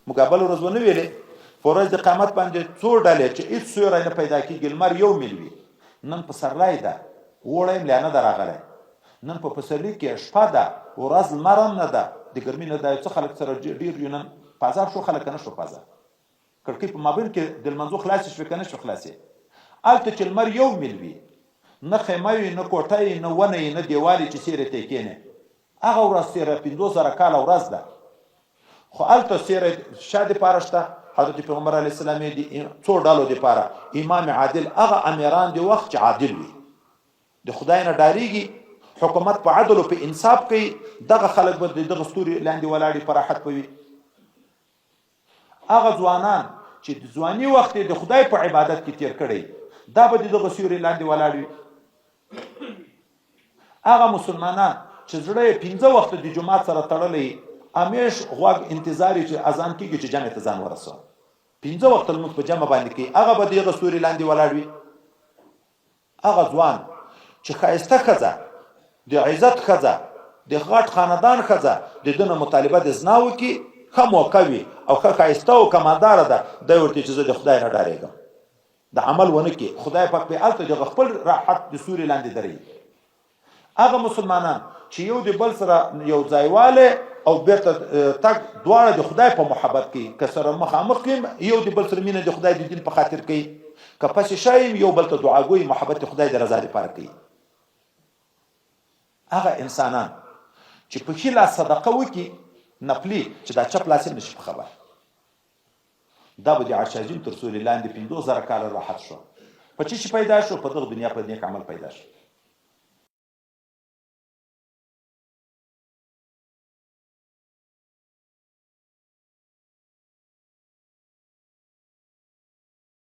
موږ بل ورځ ونه ویلې، په ورځ د قیامت باندې څو ډلې چې هیڅ سیوری نه پیدا کېږي، لمر یو میل وي. نن پسرلی ده، اوړی هم لا نه ده راغلی. نن په پسرلي کې شپه ده، ورځ لمر هم نه ده، د ګرمي نه ده. یو څه خلک سره ډېر یو نن په عذاب شو خلک که نه شو په عذاب؟ کړکۍ په مابین کې د لمنځو خلاصې شوې که نه شوې خلاصې؟ هلته چې لمر یو میل وي، نه خیمه وي، نه کوټه وي، نه ونه وي، نه دیوال وي چې سیوري ته یې کښېنې. هغه ورځ تېره 50,000 کاله ورځ ده، خو هلته سیوری شا دپاره شته. حضرت پیغمبر علیه السلام یې د څو ډلو دپاره امام عادل، هغه امیران د وخت چې عادل وي، د خدای نه ډاریږي، حکومت په عدل او په انصاف کوي، دغه خلک به د دغه ستوري لاندې ولاړ په راحت به وي. هغه ځوانان چې د ځواني وخت یې د خدای په عبادت کې تیر کړی، دا به د دغه سیوري لاندې ولاړ وي. هغه مسلمانان چې زړه یې پنځه وخته د جومات سره تړلی، همیش غوږ انتظار چې اذان کېږي چې جمع ته ځان ورسوم، پنځه وخته لمونځ په جمع باندې کوي، هغه به د هغه سیوري لاندې ولاړ وي. هغه ځوان چې ښایسته ښځه، د عزت ښځه، د غټ خاندان ښځه د ده نه مطالبه د زنا وکړي، ښه موقع وي او ښه ښایسته او کمالداره ده، دی ورته چې زه د خدای نه ډارېږم، د عمل ونه کړي، خدای پاک پرې هلته د خپل راحت د سوري لاندې دروي. هغه مسلمانان چې یو د بل سره یو ځایوالی او بیرته تګ دواړه د خدای په محبت کوي، که سره مخامخ کوي یو د بل سره مینه د خدای د دین په خاطر کوي، که پسې شایم یو بل ته دعاګوي محبت د خدای د رضا لپاره کوي. هغه انسانان چې په ښي لاس صدقه وکړي نفلي، چې دا چپ لاس یې نشي په خبر، دا به د عرش عظیم تر سوري لاندې 50,000 کاله راحت شو. په څه شي پیدا شو؟ په دغه دنیا په نیک عمل پیدا شو.